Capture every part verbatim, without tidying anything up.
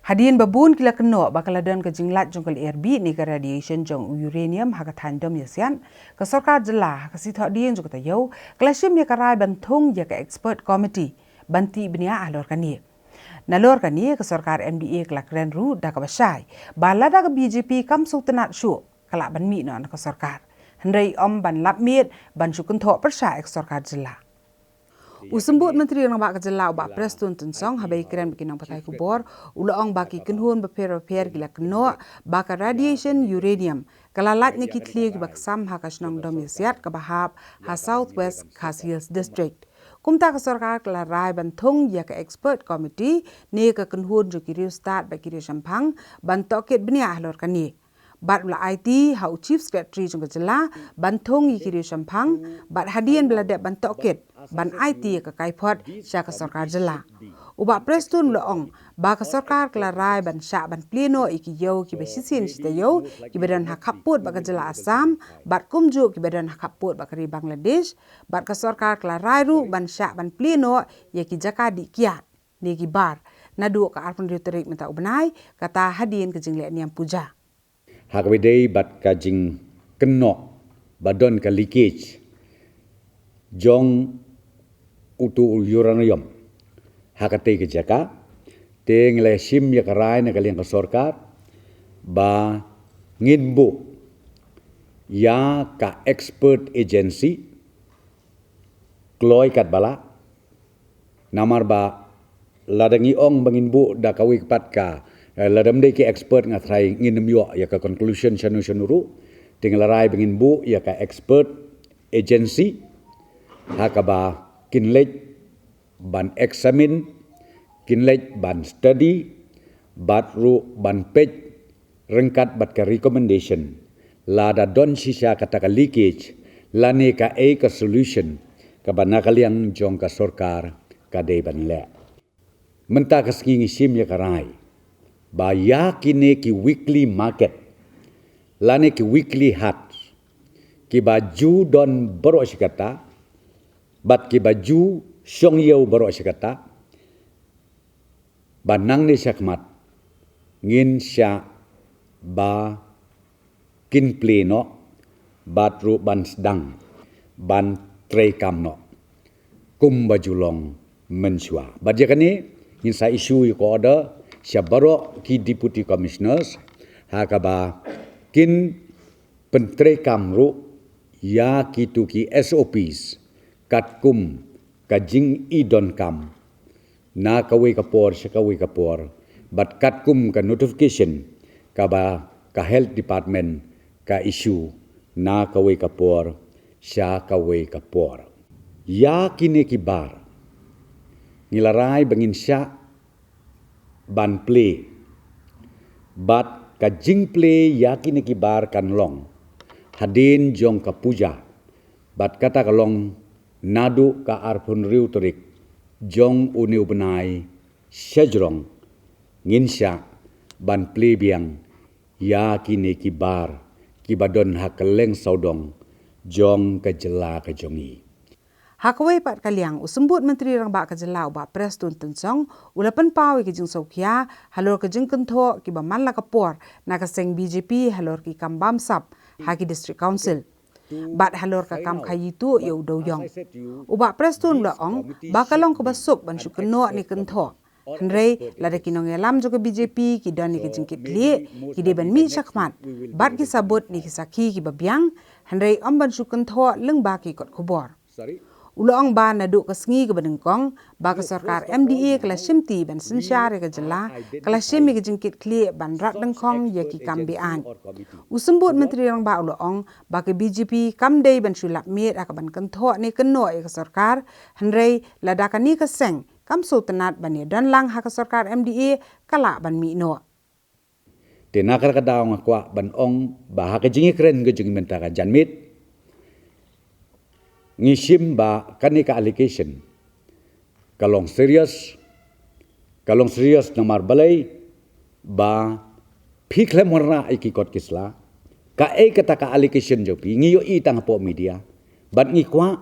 Hadien ba bun ki la kynnoh ba ka la don ka jinglait jong ka lyer bih ne ka radiation jong u uranium ha ka thaiñ Domiasiat, ka sorkar jylla ha ka sngi Thohdieng jong ka taïew ka la shim ïa ka rai ban thung ïa ka expert committee ban tih bniah halor kane. Nalor kane ka sorkar M D A ka la kren ruh da kaba shai ba lada ka B J P kam sngewtynnat shuh, ka lah ban mih noh na ka sorkar. Hynrei ym ban lap miet ban shu kynthoh pyrshah ïa ka sorkar jylla. U Symbud Myntri Rangbah ka jylla u Bah Prestone Tynsong haba ïakren bad ki nongpathai khubor u la ong ba ki kynhun bapher bapher ki la kynnoh ba ka radiation uranium ka la lait na ki thliew kiba ksam ha ka shnong Domiasiat kaba hap ha South West Khasi Hills District. Kumta ka sorkar ka la rai ban thung ïa ka expert committee ne ka kynhun jong ki riewstad bad ki riewshemphang ban tohkit bniah halor kane. Bad u la aiti ha u Chief Secretary jong ka jylla ban thung ïa ki riewshemphang bad hadien ba la dep ban tohkit ban aiti ïa ka kaiphod sha ka sorkar jylla. U Bah Prestone u la ong ba ka sorkar ka la rai ban shah ban plie noh ïa ki ïew kiba shisien shi taïew kiba don ha khappud bad ka jylla Assam bad kumjuh kiba don ha khappud bad ka ri Bangladesh, bad ka sorkar ka la rai ruh ban shah ban plie noh ïa ki jaka dih kiad ne ki bar naduh ka arphew hynriew tarik mynta u bnai, kata hadien ka jingleh niam puja. Ha kaba ïadei bad ka jingkynnoh ba don ka leakage jong utu u uranium ha katei ka jaka, te ngi la shim ïa ka rai na ka liang ka sorkar ba ngin buh ïa ka expert agency kloi katba lah. Namar ba lada ngi ong ba ngin buh da kawei ka pat ka, eh, lada ym dei ki expert nga tharai ngin ym ïoh ïa ka conclusion shano shano ruh. Te ngi la rai ba ngin buh ïa ka expert agency ha kaba kin leit ban examine, kin leit ban study bad ruh ban peit ryngkat bad ka recommendation lada don shisha kata ka leakage lane kaei ka solution kaba na ka liang jong ka sorkar ka dei ban leh. Mynta ka sngi ngi shim ïa ka rai ba ïa kine ki weekly market lane ki weekly haat kiba ju don baroh shi katta bad kiba ju shong ïew baroh shi katta, ba nangne shakhmat ngin shah ba kin plie noh bad ruh ban sdang ban treikam noh kumba ju long mynshuwa. Bad ïa kane ngin sa issue ïa ka order sha baroh ki deputy commissioners ha kaba kin pyntreikam ruh ïa kitu ki S O Ps katkum ka jingidonkam na kawei ka por sha kawei ka por bad katkum ka notification kaba ka health department ka issue na kawei ka por sha kawei ka por. Ïa kine ki bar ngi la rai ba ngin shah ban plie bad ka jingplie ïa kine ki bar kan long hadien jong ka puja bad kata ka long naduh ka arphew hynriew tarik jong une u bnai shajrong ngin shah ban plie biang ïa kine ki bar kiba don ha kylleng sawdong jong ka jylla ka jong ngi. Ha kawei pat ka liang u Symbud Myntri Rangbah ka jylla u Bah Prestone Tynsong u la pynpaw ïa ka jingsngewkhia halor ka jingkynthoh kiba man la ka por na ka seng B J P halor ki kam bamsap ha ki district council bad halor ka kam khaïi tuh ïa u dewïong. U Bah Prestone u la ong ba ka long kaba suk ban shu kynnoh ne kynthoh. Hynrei lada ki nongïalam jong ka B J P ki don ïa ka jingkitkhlieh, ki dei ban mih shakhmat bad ki sabut ne ki sakhi kiba biang, hynrei ym ban shu kynthoh lyngba ki kot khubor. U la ong ba naduh ka sngi kaba nyngkong ba ka sorkar M D A ka la shimti ban synshar ïa ka jylla, ka la shim ïa ka jingkitkhlieh ban rat dyngkhong ïa ki kam be-aiñ. U Symbud Myntri Rangbah u la ong ba ka B J P kam dei ban shu lap miet ha kaban kynthoh ne kynnoh ïa ka sorkar, hynrei lada kane ka seng kam sngewtynnat ban ïadon lang ha ka sorkar M D A, ka lah ban mih noh. Te na kata ka daw nga kwah ban ong ba ha ka jingïakren ka jong ngi mynta ka janmiet, ngi shim ba kane ka allegation ka long serious, ka long serious namar balei ba phi khlem wanrah ïa ki kot ki sla. Kaei kata ka allegation jong phi ngi ïohi tang hapoh media. Bad ngi kwah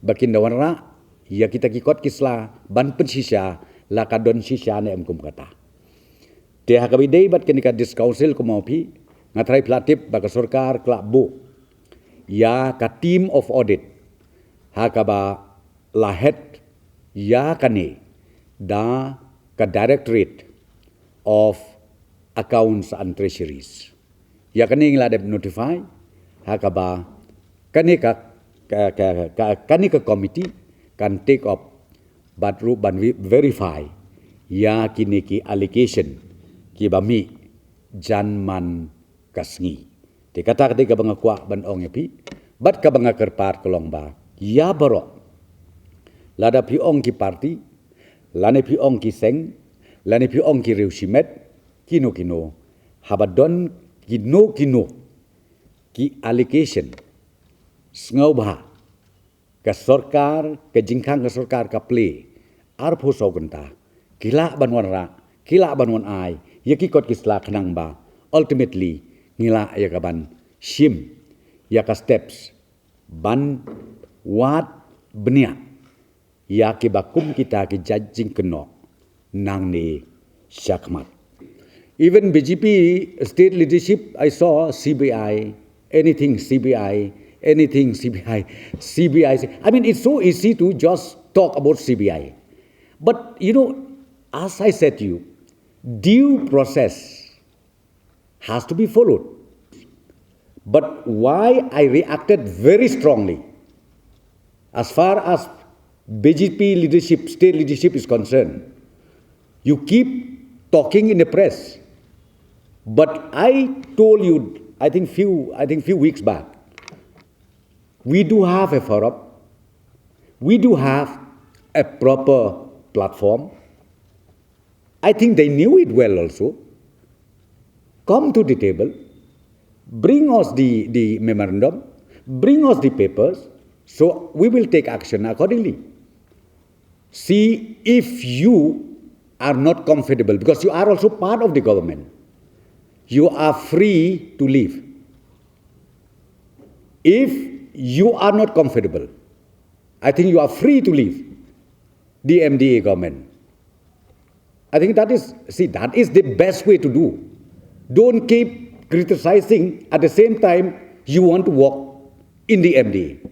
ba kin da wanrah ïa kita ki kot ki sla ban pynshisha la ka don shisha ne em kum kata. Te ha kaba ïadei bad kane ka District Council kumno phi, nga tharai phi la tip ba ka sorkar ka la buh ïa ka team of audit ha kaba la head ïa kane da ka Directorate of Accounts and Treasuries. Ïa kane ngi la dep notify ha kaba kane ka, ka, ka, ka, kane ka committee kan take up bad ruh ban verify ïa kine ki allegation kiba mih jan man ka sngi. Te kata ka dei kaba nga kwah ban ong ïa phi bad kaba nga kyrpad ka long ba ïa baroh, lada phi ong ki party, lane phi ong ki seng, lane phi ong ki riewshimet, kino kino, haba don kino kino ki allegation, sngewbha ka sorkar, ka jingkhang ka sorkar ka plie arphew saw kynta, ki lah ban wanrah, ki lah ban wan ai ïa ki kot ki sla khnang ba ultimately ngi lah ïa ka ban shim ïa ka steps ban wad bniah ïa kiba kum kita ki jait jingkynnoh nangne shakhmat. Even B J P state leadership, I saw C B I, anything C B I, anything C B I, C B I. I mean, it's so easy to just talk about C B I. But, you know, as I said to you, due process has to be followed. But why I reacted very strongly, as far as B J P leadership, state leadership is concerned, you keep talking in the press. But I told you, I think few, I think few weeks back, we do have a forum, we do have a proper platform. I think they knew it well also. Come to the table, bring us the, the memorandum, bring us the papers, so we will take action accordingly. See, if you are not comfortable, because you are also part of the government, you are free to leave. If you are not comfortable, I think you are free to leave the M D A government. I think that is, see, that is the best way to do. Don't keep criticizing, at the same time you want to work in the M D A.